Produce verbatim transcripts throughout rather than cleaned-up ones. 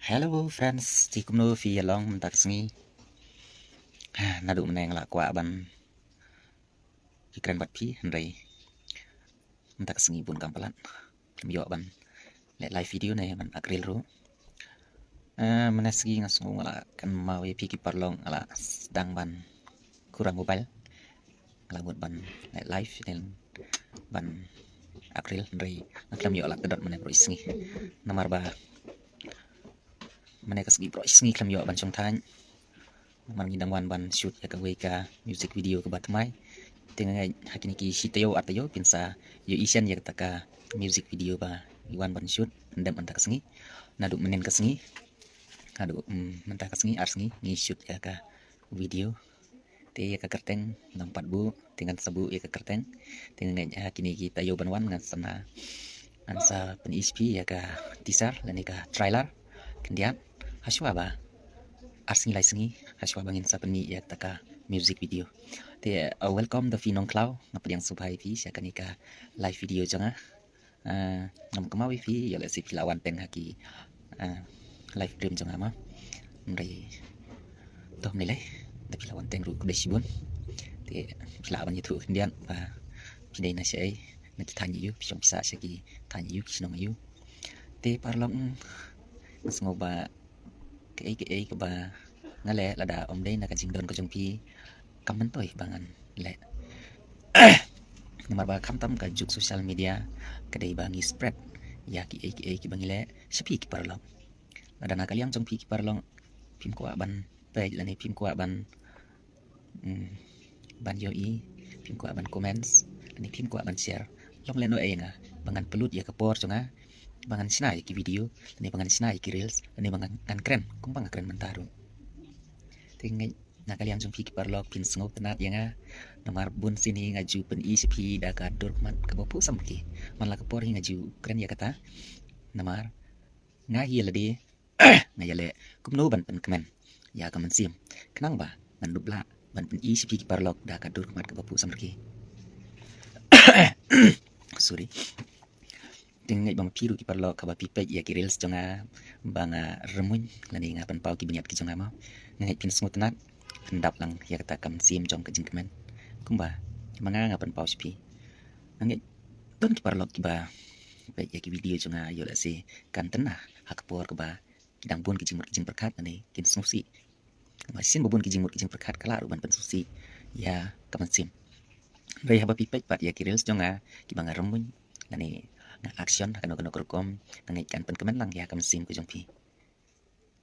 Hello friends, te kumno phi ïa long mynta ka sngi? Naduh mynne nga la kwah ban ïakren bad phi hynrei mynta ka sngi bun kam palat. Khlem ïoh ban leh live video ne ban ak reel ruh. Mynne sngi nga sngew nga la kynmaw ïa phi ki paralok, nga la sdang ban khura mobile. Nga la mut ban leh live ne ban ak reel hynrei nga khlem ïoh lad ka dot mynne baroh sngi. Namar ba mynne ka sngi baroh sngi khlem ïoh ban shong thaiñ. Namar ngi dang wan ban shoot ïa kawei ka music video kaba thymmai. Te nga ngeit ha kine ki shi taïew ar taïew phin sa ïohi shen ïa kata ka music video ba ngi wan ban shoot. Pyndep mynta ka sngi, naduh mynnin ka sngi, naduh mynta ka sngi ar sngi ngi shoot ïa ka video. Te ïa ka kyrteng nang pat buh, te ngan sa buh ïa ka kyrteng. Te nga ngeit ha kine ki taïew ban wan ngan sa na, ngan sa pyni sha phi ïa ka teaser lane ka trailer khyndiat. Hashwa ba ar sngi lai sngi hashwa ba ngin sa pyni ïa kata ka music video. Te welcome da phi Nongkhlaw, nga pdiang sngewbha ïa phi sha kane ka live video jong nga. Ngam kynmaw ïa phi, ïoh lehse phi la wan teng ha ki live stream jong nga ma. Hynrei to ym lei lei, da phi la wan teng ruh khublei shibun. Te phi lah ban ïathuh khyndiat ba phi dei na shaei, na ki thaiñ aïu, phi shong phi sah sha ki thaiñ aïu, ki shnong aïu. Te paralok, nga sngew ba kaei kaei kaba nga leh lada ym dei na ka jingdon ka jong phi kam myntoi ba ngan leh. Namar ba khamtam ka juk social media ka dei ba ngi spread ïa kiei kiei kiba ngi leh sha phi ki paralok. Lada na ka liang jong phi ki paralok phim kwah ban peit lane phim kwah ban ban ïohi, phim kwah ban comments lane phim kwah ban share, long lehnoh ïa nga ba ngan pynlut ïa ka por jong nga ba ngan shna ïa ki video lane ba ngan shna ïa ki reels lane ba ngan kren kumba nga kren mynta ruh. Te nga ngeit na ka liang jong phi ki paralok phin sngewtynnat ïa nga. Namar bun sien hi nga ju pyni sha phi da ka dur khmat kaba phuh samrkhie. Man la ka por hi nga ju kren ïa kata. Namar nga hi ïa lade nga ïaleh kumno ban pynkmen ïa ka mynsiem khnang ba ngan dup lah ban pyni sha phi ki paralok da ka dur khmat kaba phuh samrkhie. Sorry. Te nga ngeit ba ma phi ruh ki paralok haba phi peit ïa ki reels jong nga ba nga rymmuiñ lane nga pynpaw ki bniat ki jong nga ma, nga ngeit phin sngewtynnat, phin dap lang ïa kata ka mynsiem jong ka jingkmen kumba ma nga nga pynpaw sha phi. Nga ngeit don ki paralok kiba peit ïa ki video jong nga ïoh lehse kan tynnat ha ka por kaba ki dang bun ki jingmut ki jingpyrkhat lane kin sngewsih. Ba shisien ba bun ki jingmut ki jingpyrkhat ka lah ruh ban pynsngewsih ïa ka mynsiem. Hynrei haba phi peit pat ïa ki reels jong nga kiba nga rymmuiñ lane nga action ha kano kano ka rukom, nga ngeit kan pynkmen lang ïa ka mynsiem ka jong phi.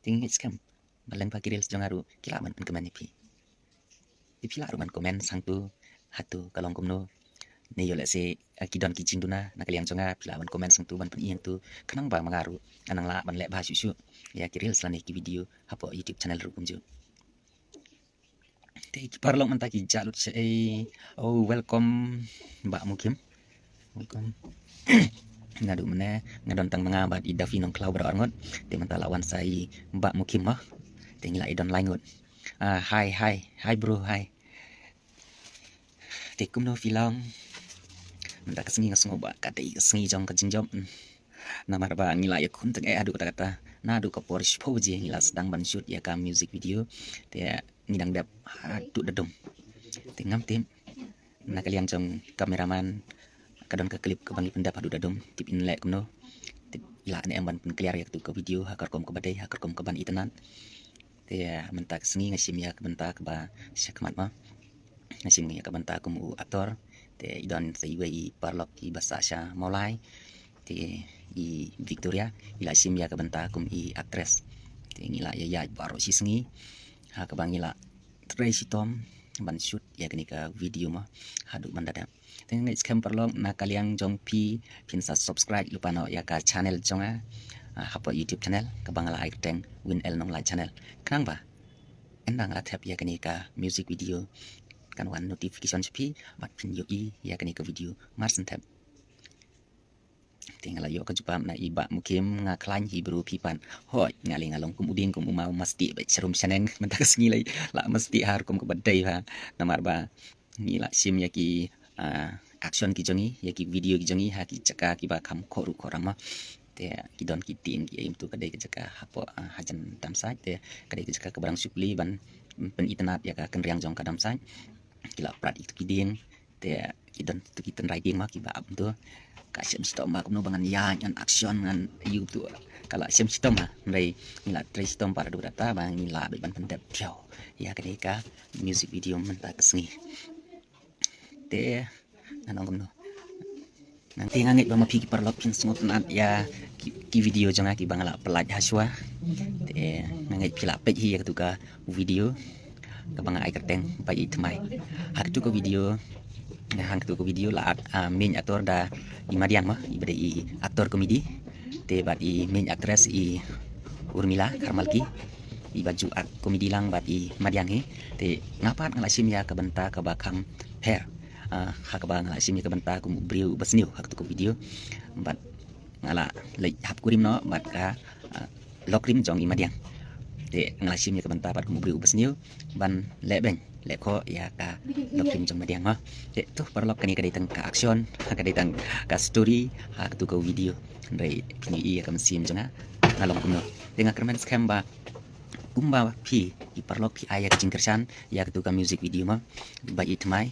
Te nga ngeit skhem ba lyngba ki reels jong nga ruh ki lah ban pynkmen ïa phi. Te phi lah ruh ban comment sangtu, hato ka long kumno, ne ïoh lehse ki don ki jingduna na ka liang jong nga, phi lah ban comment sangtu ban pyni hangtu khnang ba ma nga ruh ngan nang lah ban leh bha shuh shuh ïa ki reels lane ki video hapoh YouTube channel ruh kumjuh. Te ki paralok mynta ki jah lut shaei. Oh, welcome Bah Mukim. Welcome. Naduh mynne nga don tang ma nga bad i Daffy Nongkhlaw baroh arngut. Te mynta la wan sa i Bah Mukim mo. Te ngi la i don lai ngut. Ah, hi hi hi bro, hi. Te kumno phi long? Mynta ka sngi nga sngew ba ka dei ka sngi jong ka jingjop. Namar ba ngi la ïakhun tang eh haduh katta katta, naduh ka por shiphew baje ngi la sdang ban shoot ïa ka music video. Te ngi dang dep haduh da dum. Te ngam tip na ka liang jong cameraman ka don ka clip kaba ngi pyndep haduh da dum, tip in leh kumno, tip i lah ne em ban pynclear ïa katu ka video ha ka rukom kaba dei, ha ka rukom kaban itynnad. Te mynta ka sngi nga shim ïa ka bynta kaba sha khmat ma. Nga shim ïa ka bynta kum u actor. Te i don sa iwei i paralok iba sah sha Mawlai. Te i Victoria i la shim ïa ka bynta kum i actress. Te ngi la ïaid baroh shi sngi ha kaba ngi la trei shitom ban shoot ïa kane ka video ma haduh ban da dep. Te nga ngeit skhem paralok na ka liang jong phi phin sa subscribe lypa noh ïa ka channel jong nga hapoh YouTube channel kaba nga la ai kyrteng Win L Nonglait Channel. Khnang ba ynda nga la thep ïa kane ka music video kan wan notification sha phi bad phin ïohi ïa kane ka video mar shen thep. Te nga la ïoh ka jubab na i Bah Mukim, nga khlaiñ hi bro phi pat. Hooid, nga lei nga long kum u dieng kum u maw, masti bad sharum shaneng. Mynta ka sngi lei la masti ha rukom kaba dei bha. Namar ba ngi la shim ïa ki action ki jong ngi, ïa ki video ki jong ngi ha ki jaka kiba kham khohruh khohram ma. Te ki don ki dieng ki ïa ïa tu ka dei ka jaka hapoh, ah, hajan Damsait, te ka dei ka jaka kaba dang shu plie ban pynitynnad ïa ka kynriang jong ka Damsait. Ki la prat ïa tu ki dieng, te ki don tu ki tynrai dieng ma kiba ap tu. Ka shem shitom ma kumno ba ngan ïa ngan action ngan ïa tu. Ka la shem shitom ma, hynrei ngi la trei shitom pat haduh katta ba ngi lah ban pyndep thiaw ïa kane ka music video mynta ka sngi. Te ngan ong kumno. Nangta nga ngeit ba ma phi ki paralok phin sngewtynnad ïa ki, ki video jong nga kiba nga la pyllait ha shuwa. Te nga ngeit phi la peit hi ïa katu ka video kaba nga ai kyrteng Ba i thymmai. Ha katu ka video, ha katu ka video la act, ah, main actor da i Madiang ma, iba dei i actor comedy. Te bad i main actress i Urmila Kharmalki, iba ju act comedy lang bad i Madiang hi. Te nga pat nga la shim ïa ka bynta kaba kham pher. Ah, ha kaba nga la shim ïa ka bynta kum u briew uba sniew ha katu ka video. Bad nga la leit hap kurim noh bad ka, ah, lokrim jong i Madiang. Te nga la shim ïa ka bynta pat kum u briew uba sniew ban leh beiñ leh khoh ïa ka lokrim jong Madiang ma. Te to paralok, kane ka dei tang ka action, ka dei tang ka story ha katu ka video. Hynrei phin ïohi ïa ka mynsiem jong nga, nga long kumno. Te nga kyrmen skhem ba kumba phi ki paralok phi ai ïa ka jingkyrshan ïa katu ka music video ma, Ba i thymmai,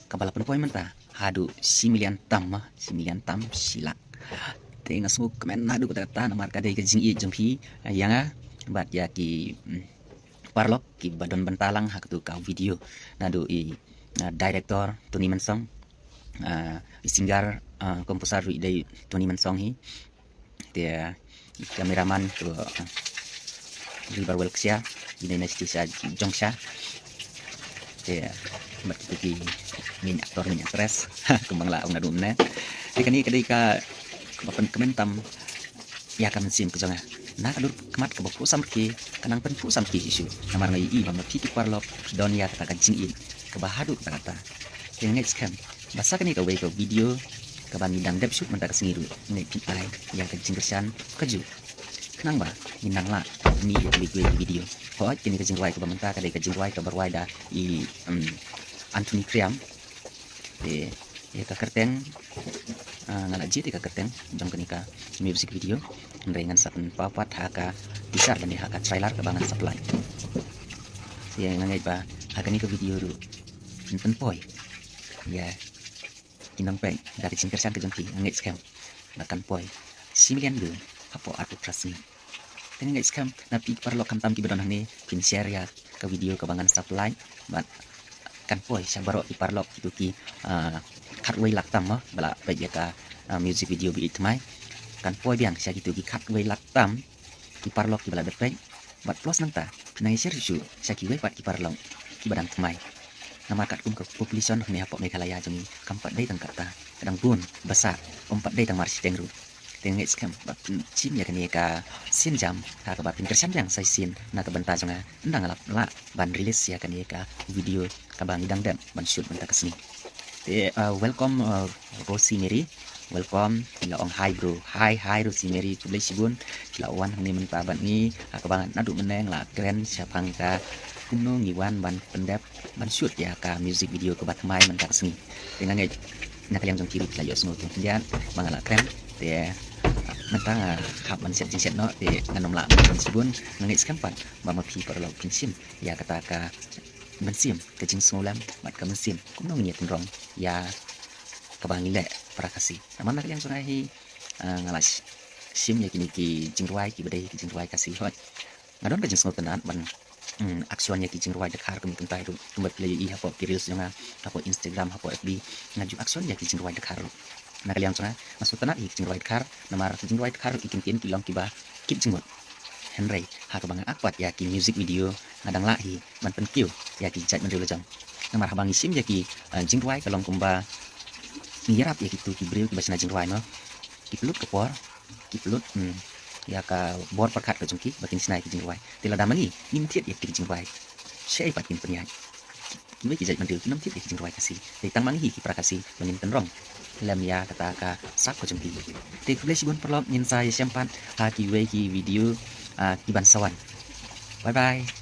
kaba la pynpoi mynta haduh shi million tam ma, shi million tam shi lak. Te nga sngewkmen haduh katta katta namar ka dei ka jingïeit jong phi ïa nga bad ïa ki, mm, paralok kiba don bynta lang ha katu ka video, naduh i, ah, director Tony Mansong, ah, i singer, ah, composer ruh i dei Tony Mansong hi. Te, ah, cameraman tu, ah, River Welksia, i dei na shisha jong sha. Te, ah, bad kitu ki main actor, main actress kumba nga la ong naduh mynne. Te kane ka dei kaba pynkmen tam ïa ka mynsiem ka jong nga. Na ka dur khmat kaba phuh samrkhie, ka nang pynphuh samrkhie shisha. Namar nga ïohi ba ma phi ki paralok don ïa kata ka jingïeit kaba haduh katta katta. Te nga ngeit skhem ba sa kane kawei ka video kaba ngi dang dep shoot mynta ka sngi ruh, ngi phin ai ïa ka jingkyrshan kajuh. Khnang ba ngin nang lah mih ïa kawei kawei ka video. Hooid, kane ka jingrwai kaba mynta ka dei ka jingrwai kaba rwai da i, em, Anthony Kriam. Te ïa ka kyrteng, ah, nga la jied ïa ka kyrteng jong kane ka music video. Hynrei ngan sa pynpaw pat ha ka teaser lane ha ka trailer kaba ngan sa pynlait. Te nga ngeit ba ha kane ka video ruh phin pynpoi ïa ki nongpeit da ka jingkyrshan ka jong phi, nga ngeit skhem ba kan poi shi million view hapoh arphew phra sngi. Te nga ngeit skhem na phi ki paralok khamtam kiba don hangne phin share ïa ka video kaba ngan sa pynlait bad kan poi sha baroh ki paralok kitu ki, ah, khatwei lak tam ma ba la peit ïa ka, ah, music video Ba i thymmai. Kan poi biang sha kitu ki khatwei lak tam ki paralok kiba la dep peit. Bad plus nangta phin nang ïa share shuh sha kiwei pat ki paralok kiba dang thymmai. Namar katkum ka population hangne hapoh Meghalaya jong ngi kam pat dei tang katta, ka dang bun ba sah, ym pat dei tang marshiteng ruh. Te nga ngeit skhem ba phin shim ïa kane ka sienjam ha kaba phin kyrshan biang sa shisien na ka bynta jong nga, ynda nga la lah ban release ïa kane ka video kaba ngi dang dep ban shoot mynta ka sngi. Te, ah, welcome, ah, Rosie Mary. Welcome. Phi la ong hi bro. Hi, hi Rosie Mary. Khublei shibun phi la wan hangne mynta bad ngi. Ha kaba naduh mynne nga la kren shaphang ka kumno ngi wan ban pyndep ban shoot ïa ka music video kaba thymmai mynta ka sngi. Te nga ngeit na ka liang jong phi ruh phi la ïohsngew tang khyndiat ba nga la kren. Te mynta nga hap ban set jingset noh, te ngan ym lah ban kren shibun. Nga ngeit skhem pat ba ma phi paralok phin shim ïa kata ka mynsiem, ka jingsngewlem bad ka mynsiem kumno ngin ïa tynrong ïa kaba ngi leh para Khasi. Namar na ka liang jong nga hi, ah, nga la sh-, shim ïa kine ki jingrwai kiba dei ki jingrwai Khasi hooid. Nga don ka jingsngewtynnad ban, mm, action ïa ki jingrwai dkhar kum kynta ruh, kumba phi la ïohi hapoh ki reels jong nga, hapoh Instagram, hapoh F B, nga ju action ïa ki jingrwai dkhar ruh. Na ka liang jong nga, nga sngewtynnad ïa ki jingrwai dkhar, namar ki jingrwai dkhar ruh ki kyntien ki long kiba kit jingmut. Hynrei ha kaba nga act pat ïa ki music video nga dang lah hi ban pynkiew ïa ki jait bynriew la jong. Namar haba ngi shim ïa ki, eh, jingrwai ka long kumba ngi ïarap ïa kitu ki briew kiba shna jingrwai mo. Ki pynlut ka por, ki pynlut, hmm, ïa ka bor pyrkhat ka jong ki ba kin shna ïa ki jingrwai. Te lada ma ngi ngim thied ïa ki jingrwai, shaei pat kin pynïaid? Kiwei ki jait bynriew kim thied ïa ki jingrwai Khasi. Te tang ma ngi hi ki para Khasi ba ngin tynrong lem ïa kata ka sap ka jong ki. Te khublei shibun paralok, ngin sa ïashem pat ha kiwei ki video, ah, kiban sa wan. Bye bye.